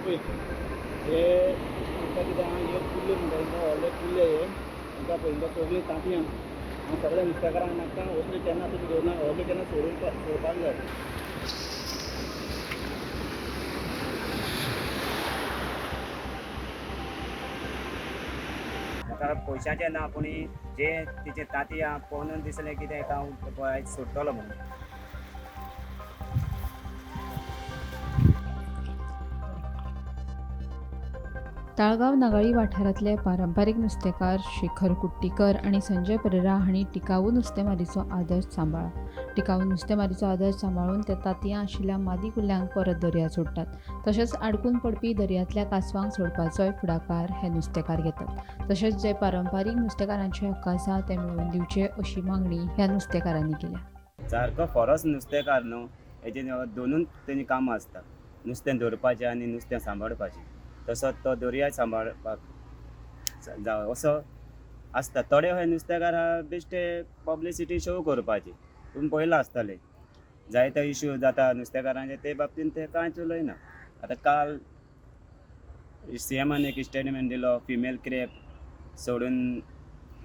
पळय हे तांकां कितें आहा, हे कुल्ल्यो म्हणटा तांकां, व्हडले कुल्ले हे. तांकां पळय, तांकां सगळीं तांतयां. हांव सगळ्या नुस्तेकारांक मागता, असली केन्ना तुमी दवरना, असली केन्ना सोडून सोडपाक जाय. ताका पयशांचें ना, पूण जे तिचे तांतयां पळोवन दिसलें कितें हांव आयज सोडटलो म्हणून. ताळगांव नागाळी वाठारांतले पारंपारीक नुस्तेकार शेखर कुट्टीकर आनी संजय परेरा हांणी टिकावू नुस्तेमारीचो आदर्श सांबाळ्ळा. टिकावू नुस्तेमारीचो आदर्श सांबाळून ते तांतयां आशिल्ल्या मादी कुल्ल्यांक परत दर्यांत सोडटात. तशेंच आडकून पडपी दर्यांतल्या कांसवांक सोडपाचोय फुडाकार हे नुस्तेकार घेतात. तशेंच जे पारंपारीक नुस्तेकारांचे हक्क आसा ते मेळोवन दिवचे अशी मागणी ह्या नुस्तेकारांनी केल्या. सारको फॉरस नुस्तेकार न्हू, हेजे दोनूच तेजी कामां आसता, नुस्तें धरपाचें आनी नुस्तें सांबाळपाचें. तसोच तो दर्या सांबाळपाक जावं असो आसता. थोडे हय नुस्तेकार आहा बेश्टे पब्लिसिटी शो करपाची. तुमी पळयलां आसतलें, जायते इश्यू जाता नुस्तेकारांचे, ते बाबतीन ते कांयच उलयना. आतां काल सीएमान एक स्टेटमेंट दिलो, फिमेल क्रॅब सोडून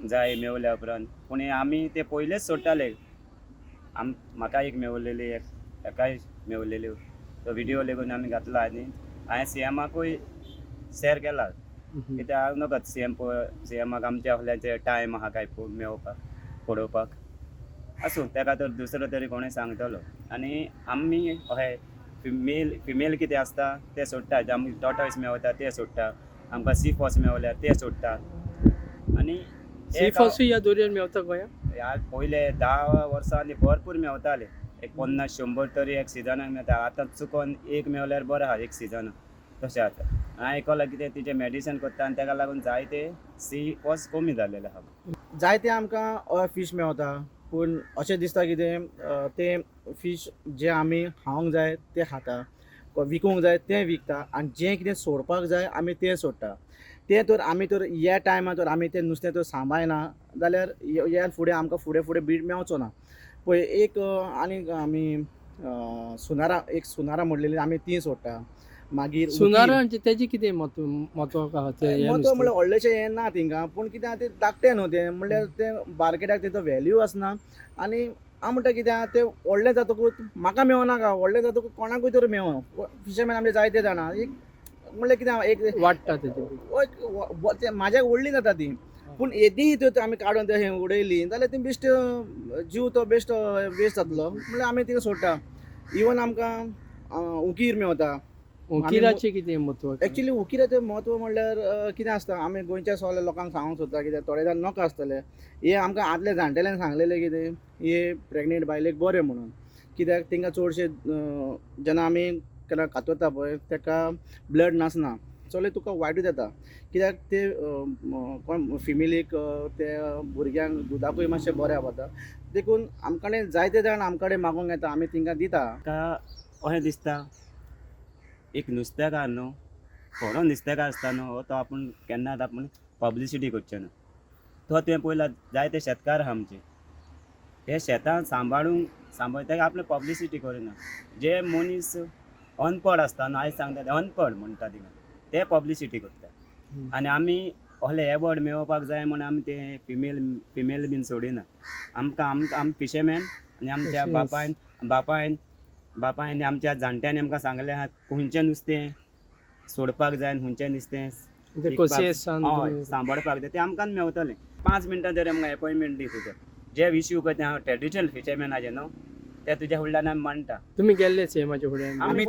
जाय मेवल्या उपरांत. पूण आमी ते पयलेच सोडटाले. आम म्हाका एक मेवलेली, एकाय मेवलेली, तो व्हिडियो लेगून आमी घातला आनी हांवें सीएमाकूय शेअर केला. कित्याक हांव नकत सीएम सीएमाक आमच्या आहल्याचे टायम आहा काय मेवपाक पळोवपाक. आसूं, तेका तर दुसरो तरी कोणूय सांगतलो. आनी आमी अहे फिमेल फिमेल कितें आसता ते सोडटा. जे आमकां टॉर्टॉयस मेवता ते सोडटा, आमकां सी फॉस मेवल्यार ते सोडटा. आनी सी फॉसूय ह्या दर्यान मेवता गोंया? ह्या पयले 10 वर्सां भरपूर मेवताले, एक 50-100 तरी एक सिजनाक मेवता. आतां चुकोन एक मेवल्यार बरें आहा एक सिजनाक, तशें आतां हांवें आयकलां कितें तिचें मेडिसन करता आनी तेका लागून जायते सी फॉस कमी जालेले आहा. जायते आमकां फीश मेवता, पूण अशें दिसता कितें तें फीश जें आमी खावंक जाय तें खाता, विकूंक जाय तें विकता, आनी जें कितें सोडपाक जाय आमी तें सोडटा. तें तर आमी तर ह्या टायमार तर आमी तें नुस्तें तर सांबाळना जाल्यार ह्या फुडें आमकां फुडें फुडें बीट मेवचो ना. पळय एक आनी आमी सुनारा, एक सुनारा म्हणलेली आमी ती सोडटा. मागीर सुनारा तेजें कितें म्हत्व आहा तें? म्हत्व म्हणल्यार व्हडलेशें हें ना थिंगा, पूण कितें आहा तें धाकटें न्हू तें, म्हणल्यार तें मार्केटाक तेचो व्हॅल्यू आसना. आनी हांव म्हणटा कितें आहा तें व्हडलें जातकूच म्हाका मेवनाका, व्हडलें जातकूच कोणाकूय तर मेवो. फिशरमॅन आमचे जायते जाणां, एक म्हणल्यार कितें आहा एक वाडटा तेजें, म्हाज्याक व्हडली जाता ती, पूण येदी तर आमी काडून तें उडयली जाल्यार ती बेश्ट जीव तो बेश्ट वेस्ट जातलो. म्हणल्यार आमी तिका सोडटा. इवन आमकां उकीर मेवता. उकिराचें कितें म्हत्व? एक्चुली उकिराचें म्हत्व म्हणल्यार कितें आसता, आमी गोंयच्या सगळ्या लोकांक सांगूंक सोदता कित्याक थोडे जाण नाका आसतले, हे आमकां आदल्या जाणटेल्यान सांगलेलें कितें हे प्रेगनेंट बायलेक बरें म्हणून. कित्याक तांकां चडशें जेन्ना आमी केन्ना कातरता पळय ताका ब्लड नासना, चले तुका वायटूच येता. कित्याक ते कोण फिमेलीक ते भुरग्यांक दुदाकूय मातशें बरें वता. देखून आमकडे जायते जाण आमकडे मागूंक येता, आमी तांकां दिता. म्हाका अशें दिसता, एक नुस्तेकार न्हू, खरो नुस्तेकार आसता न्हू, तो आपूण केन्नाच आपूण पब्लिसिटी करचो ना. तो तुवें पळयला जायते शेतकार आहा आमचे, हे शेतां सांबाळूंक सांबाळ ताका आपणें पब्लिसिटी करिना. जे मनीस अनपड आसता न्हू, आयज सांगता ते अनपड म्हणटा तिका, ते पब्लिसिटी करता. आनी आमी असले एवॉर्ड मेळोवपाक जाय म्हूण आमी ते फिमेल फिमेल बीन सोडिना. आमकां आमकां आमी फिशरमॅन आनी आमच्या बापायन बापायन बापायन आमच्या जाणट्यांनी आमकां सांगलें आहा खंयचें नुस्तें सोडपाक जाय आनी खंयचें नुस्तें हय सांबाळपाक जाय, तें आमकां मेवतलें. 5 मिनटां तरी आमकां एपॉयंटमेंट दी तुजें, जे इश्यू करता हांव ट्रेडिशनल फिशरमॅनाचे न्हू, ते तुज्या फुडल्यान आमी मांडटा. तुमी गेल्ले सीएमाच्या फुड्यान? आमी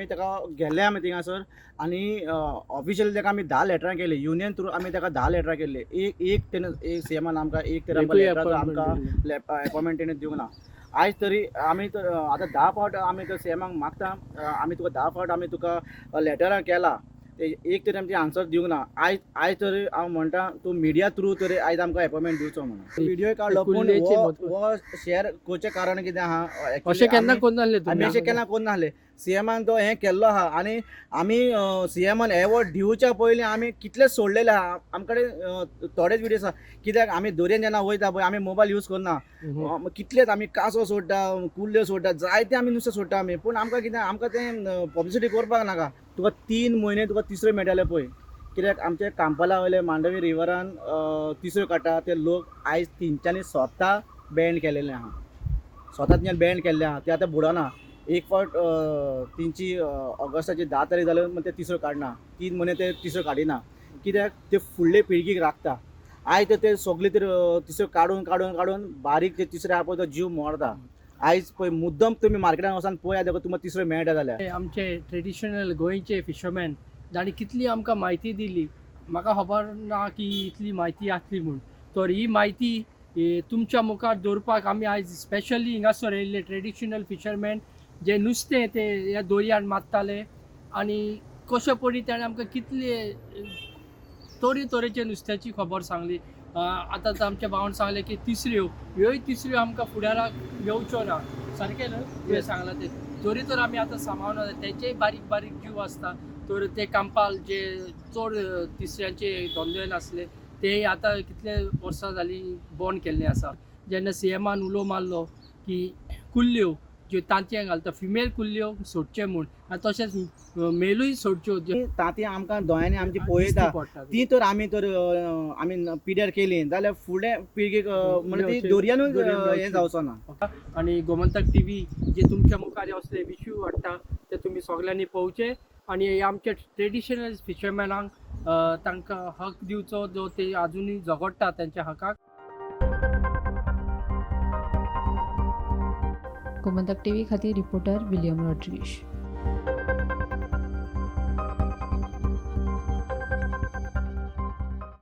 ताका गेल्ले आमी थिंगासर आनी ऑफिशियली ताका आमी 10 लेटरां केली, युनियन थ्रू आमी ताका 10 लेटरां केल्ली. एक तेणे एक सीएमान आमकां एक तरी आमकां लेटराचो आमकां एपॉयंटमेंट तेणे दिवंक ना. आयज तरी आमी तर आतां 10 फावट आमी तर सीएमाक मागता, आमी तुका 10 फावट आमी तुका लेटरां केला, एक तरी आमची आन्सर दिवंक ना. आयज आयज तरी हांव म्हणटा तूं मिडिया थ्रू तरी आयज आमकां एपॉयंटमेंट दिवचो म्हणून. व्हिडियो काडलो पूण हो शेअर करचें कारण कितें आहा, अशें केन्ना करनासले आमी, अशें केन्ना करनासले. सीएमान तो हें केल्लो आहा आनी आमी सीएमान एवॉर्ड दिवच्या पयलीं आमी कितले सोडलेले आहा. आमकडे थोडेच विडियोज आहा, कित्याक आमी दर्यान जेन्ना वयता पळय आमी मोबायल यूज करना. कितलेच आमी कासो सोडटा, कुल्ल्यो सोडटा, जायते आमी नुस्तें सोडटा आमी. पूण आमकां कितें, आमकां तें पब्लिसिटी करपाक नाका. तुका 3 म्हयने तुका तिसऱ्यो मेळटाले पळय, कित्याक आमचे कांपाला वयले मांडवी रिवरान तिसऱ्यो काडटा ते लोक आयज तेंच्यांनी स्वता बँड केलेले आहा, स्वता तेंच्यांनी बँड केल्ले आहा. ते आतां बुडना. एक फावट तेंची ऑगस्टाची 10 तारीख जाली म्हण ते तिसऱ्यो काडना, 3 म्हयने ते तिसऱ्यो काडिना, कित्याक ते फुडले पिळगीक राखता. आयज तर ते सगळे तर तिसऱ्यो काडून काडून काडून बारीक ते तिसरे आहा पळय तो जीव मरता. आयज पळय मुद्दम तुमी मार्केटान वचून पळयात, तुमकां तिसऱ्यो मेळटा जाल्यार. आमचे ट्रेडिशनल गोंयचे फिशरमॅन जाणी कितली आमकां म्हायती दिली, म्हाका खबर ना की इतली म्हायती आसली म्हूण. तर ही म्हायती तुमच्या मुखार दवरपाक आमी आयज स्पेशली हिंगासर येयल्ले ट्रेडिशनल फिशरमॅन जे नुस्तें ते ह्या दोरयान मारताले आनी कशें परी ताणें आमकां कितले तरे तरेचे नुस्त्याची खबर सांगली. आतां तर आमच्या भावान सांगलें की तिसऱ्यो ह्योय तिसऱ्यो आमकां फुडाराक येवच्यो ना, सारकें न्हय तुवें सांगलां तें. जरी तर आमी आतां सांबाळना तेंचेय बारीक बारीक जीव आसता, तर ते कांपाल जे चड तिसऱ्यांचे धंदे नासले ते आतां कितले वर्सां जालीं बंद केल्ले आसा. जेन्ना सीएमान उलो मारलो की कुल्ल्यो ज्यो तांतयां घालता फिमेल कुल्ल्यो सोडचे म्हूण, आनी तशेंच मेलूय सोडच्यो ज्यो तांतयां आमकां दोळ्यांनी आमची दिश्टी पळयता पडटा. ती तर आमी तर आमी पिड्यार केली जाल्यार फुडें पिळगेक म्हणजे ती दर्यानूच हें जावचो ना. आनी गोमंतक टीव्ही जे तुमच्या मुखार असले विशय हाडटा ते तुमी सगल्यांनी पळोवचे आनी हे आमच्या ट्रेडिशनल फिशरमॅनांक तांकां हक दिवचो जो ते आजुनूय झगडटा तेंच्या हकाक. गोमंतक टीव्ही खातीर रिपोर्टर विलियम रॉड्रिगीश.